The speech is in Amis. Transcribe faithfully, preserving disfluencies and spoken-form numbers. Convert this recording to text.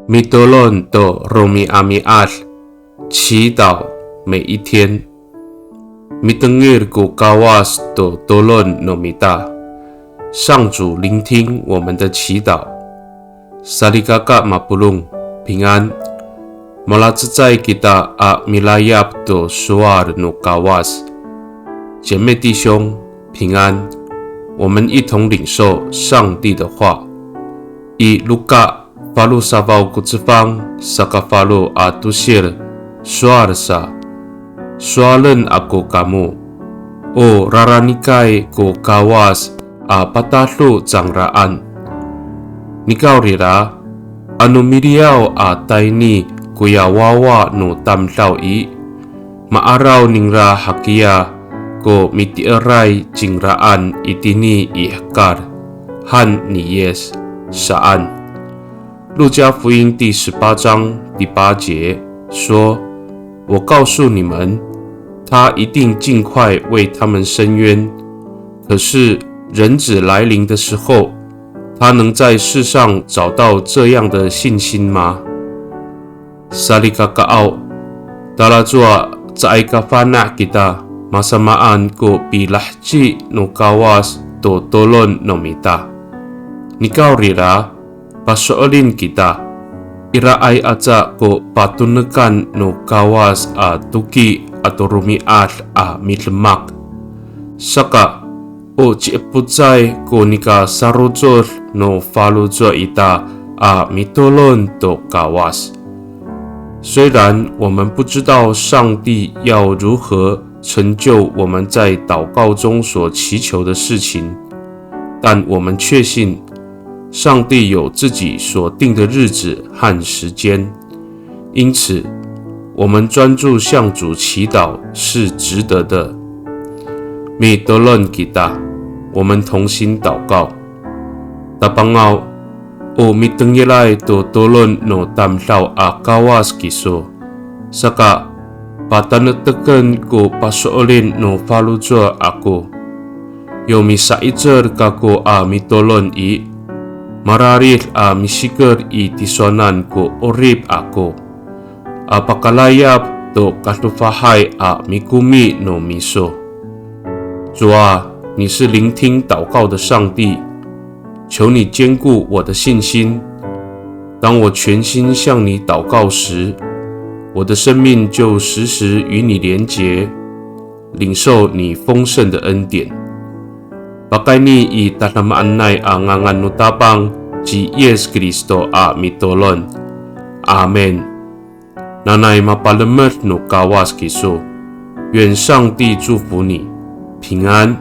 Mitolon to romi'ami'ad, 祈祷每一天。Mitengil ko Kawas to tolon no mita. 上主聆听我们的祈祷。Salikaka mapolong, 平安。Malacecay kita a milayap to sowal no Kawas. 姐妹弟兄，平安。我们一同领受上帝的话。I Luka falo safaw ko cefang, saka falo a tosil, sowal sa, sowalen ako kamo, o raranikay ko Kawas a patado cangraan. Nikawrira, ano miliyaw a tayni koya wawa no tamdaw i, ma'araw ningra hakiya ko miti'eray cingraan itini i hekal, han ni Yis, saan. 路加福音第十八章第八节说：“我告诉你们，他一定尽快为他们伸冤。可是人子来临的时候，他能在世上找到这样的信心吗？” Salikakaaw, talacowa caay ka fana' kita masamaan ko pilaheci no Kawas to tolon no mita. Nikawrira, paso'elin kita, iraay aca ko patonekan no Kawas a toki ato romi'ad a midemak. Saka, o ci'epocay ko nika sarocod no faloco' ita a mitolon to Kawas. 虽然我们不知道上帝要如何成就我们在祷告中所祈求的事情，但我们确信上帝有自己所定的日子和时间，因此我们专注向主祈祷是值得的。Mitolon kita, 我们同心祷告。Tapangaw, o mitengilay to tolon no tamdaw a Kawas kiso. Saka, patanekteken ko paso'elin no faloco' ako. Yo misa'icel kako a mitolon i, mararid a misiker i tisowanan ko 'orip ako, a pakalayap to kadofahay a mikomi no miso. 主啊，你是聆听祷告的上帝，求你坚固我的信心。当我全心向你祷告时，我的生命就时时与你连结，领受你丰盛的恩典。Pakayni i tadamaanay a ngangan no Tapang ci Yis Kristo a mitolon. Amin. Nanay mapalemed no Kawas kiso. 愿上帝祝福你，平安。